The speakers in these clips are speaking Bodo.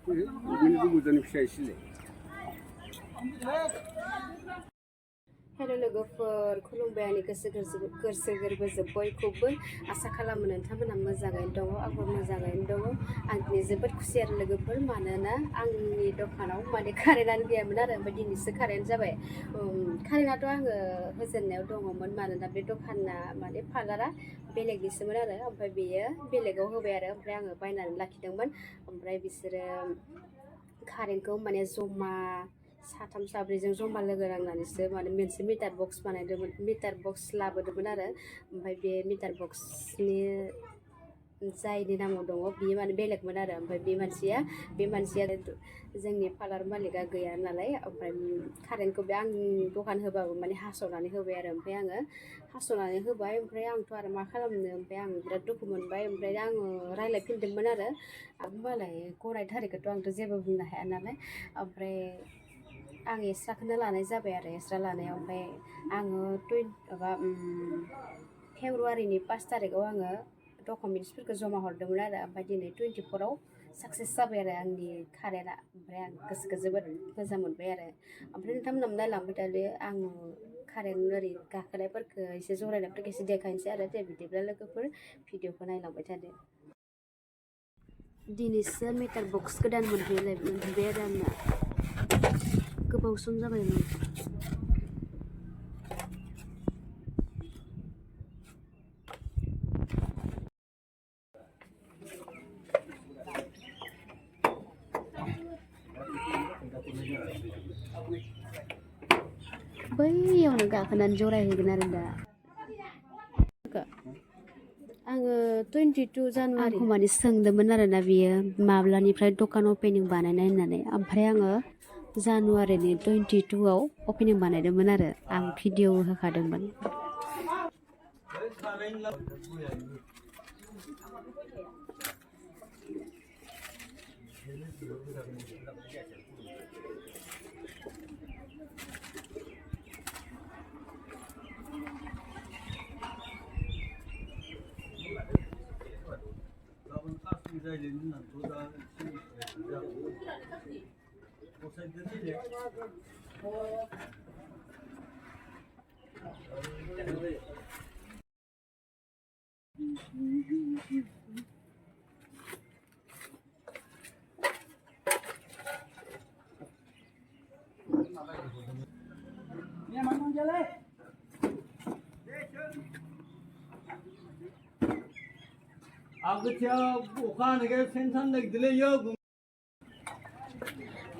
Hello लोगोफोर खुलुमबाय आंनि गोसो गोरबो बयखौबो आसा खालामो नोंथांमोना मोजाङैनो दङ आंबो मोजाङैनो दङ आं दिनै जोबोद खुसि आरो लोगोफोर मानोना आंनि दखानाव माने कारेन्टआनो गैयामोन आरो ओमफ्राय दिनैसो कारेन्ट जाबाय कारेन्टआथ' आङो होजेननायाव दङमोन मानोना बे दखाना माने पार्लारा बेलेगनिसोमोन आरो ओमफ्राय बेयो बेलेगाव होबाय आरो ओमफ्राय आङो बायनानै लाखिदोंमोन ओमफ्राय बिसोरो कारेन्टखौ माने जमा साथाम साब्रैजों जमा लोगो नांनानैसो माने मोनसे मिटार बक्स बानायदोंमोन मिटार बक्स लाबोदोंमोन आरो ओमफ्राय बे मिटार बक्सनि जायनि नामाव दङ बियो माने बेलेगमोन आरो ओमफ्राय बे मानसिया जोंनि पार्लार मालिकआ गैया नालाय ओमफ्राय कारेन्टखौ बे आं दखान होबाबो माने हास'नानै होबाय आरो ओमफ्राय आङो हास'नानै होबाय ओमफ्राय आंथ' आरो मा खालामनो ओमफ्राय आं बिराद दुखु मोनबाय ओमफ्राय आङो रायलायफिनदोंमोन आरो मालाय गनायथारिखौथ' आंथ' जेबो बुंनो हाया नालाय ओमफ्राय आं एक्सट्राखौनो लानाय जाबाय आरो एक्सट्रा लानायाव ओमफ्राय आङो फेब्रुवारिनि 5 तारिखआव आङो डकुमेन्ट्सफोरखौ जमा हरदोंमोन आरो ओमफ्राय दिनै 24 साक्सेस जाबाय आरो आंनि कारेन्टआ ओमफ्राय आं गोसोखौ जोबोद मोजां मोनबाय आरो ओमफ्राय नोंथांमोनहा नायलांबाय थादो आं कारेन्ट ओरै गाखोनायफोरखौ एसे जरायनायफोरखौ एसे देखायनोसै आरो दे बिदिब्ला लोगोफोर भिडिअखौ नायलांबाय थादो दिनैसो मिटार बक्स गोदान मोनफैबाय आरो आंना गोबाव सम जाबायमोन बैयावनो गाखोनानै जरायहैगोन आरो दा आङो 22 जानुवारि आंखौ माने सोंदोंमोन आरोना बियो माब्लानिफ्राय दखान अपेनिं बानायनाय होननानै ओमफ्राय आङो जानुवारिनि 22आव अपेनिं बानायदोंमोन आरो आं भिडिअ होखादोंमोन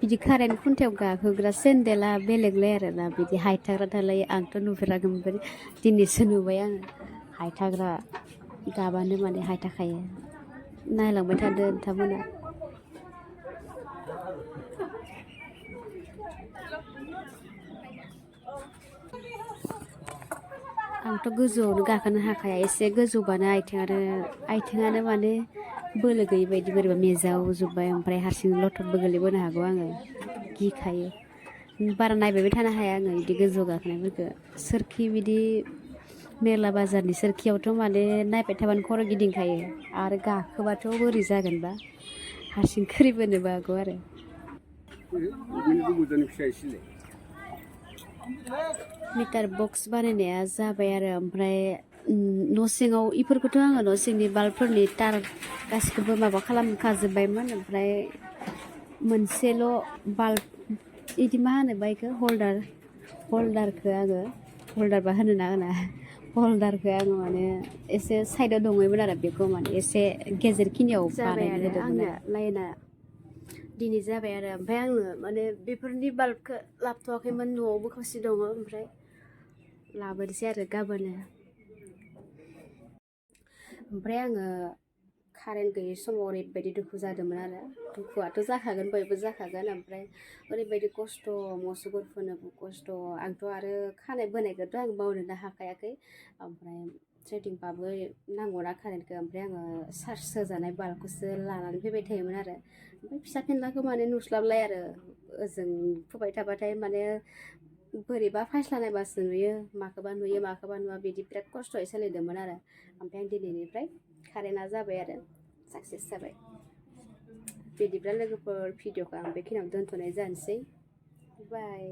बिदि कारेन्ट खुन्थायाव गाखोग्रा सेन्देला बेलेगलाय आरोना बिदि हायथाग्रा थालाय आंथ' नुफेराखैमोन दिनैसो नुबाय आङो हायथाग्रा गाबानो माने हायथाखायो नायलांबाय थादो नोंथांमोना आंथ' गोजौआवनो गाखोनो हाखाया एसे गोजौबानो आथिङानो माने बोलो गैयै बायदि बोरैबा मेजावजोब्बाय ओमफ्राय हारसिं लथबबो गोलैबोनो हागौ आङो गिखायो बारा नायबायबो थानो हाया आङो बिदि गोजौआव गाखोनायफोरखौ सोरखि बिदि मेला बाजारनि सोरखियावथ' माने नायबाय थाबानो खर' गिदिंखायो आरो गाखोबाथ' बोरै जागोनबा हारसिं खोरिबोनोबो हागौ आरो मिटार बक्स बानायनाया जाबाय आरो ओमफ्राय न' सिङाव इफोरखौथ' आङो न' सिंनि बाल्बफोरनि तार गासिखौबो माबा खालामखाजोब्बायमोन ओमफ्राय मोनसेल' बाल्ब इदि मा होनो बायखौ हल्दारखौ आङो हल्दारबा होनो ना होना हल्दारखौ आङो माने एसे साइडआव दङमोन आरो बेखौ माने एसे गेजेरखिनियाव बानायनो होदोंमोन लाइना दिनै जाबाय आरो ओमफ्राय आङो माने बेफोरनि बाल्बखौ लाबोथ'वाखैमोन न'आवबो खावसे दङ ओमफ्राय लाबोनोसै आरो गाबोन ओमफ्राय आङो कारेन्ट गैयै समाव ओरैबायदि दुखु जादोंमोन आरो दुखुआथ' जाखागोन बयबो जाखागोन ओमफ्राय ओरैबायदि खस्थ' मुसुगुरफोरनोबो खस्थ' आंथ' आरो खानाय बोनायखौथ' आं बावनोनो हाखायाखै ओमफ्राय थ्रेडिंबाबो नांगौना कारेन्टखौ ओमफ्राय आङो चार्ज होजानाय बाल्बखौसो लानानै फैबाय थायोमोन आरो ओमफ्राय फिसा फेनलाखौ माने नुस्लाबलाय आरो ओजों फैबाय थाबाथाय माने बोरैबा फायस्ला नायबासो नुयो माखौबा नुवा बिदि बिराद खस्थ'यै सोलिदोंमोन आरो ओमफ्राय आं दिनैनिफ्राय कारेन्टआ जाबाय आरो साक्सेस जाबाय बिदिब्ला लोगोफोर भिडिअखौ आं बेखिनियाव दोनथ'नाय जानोसै बाय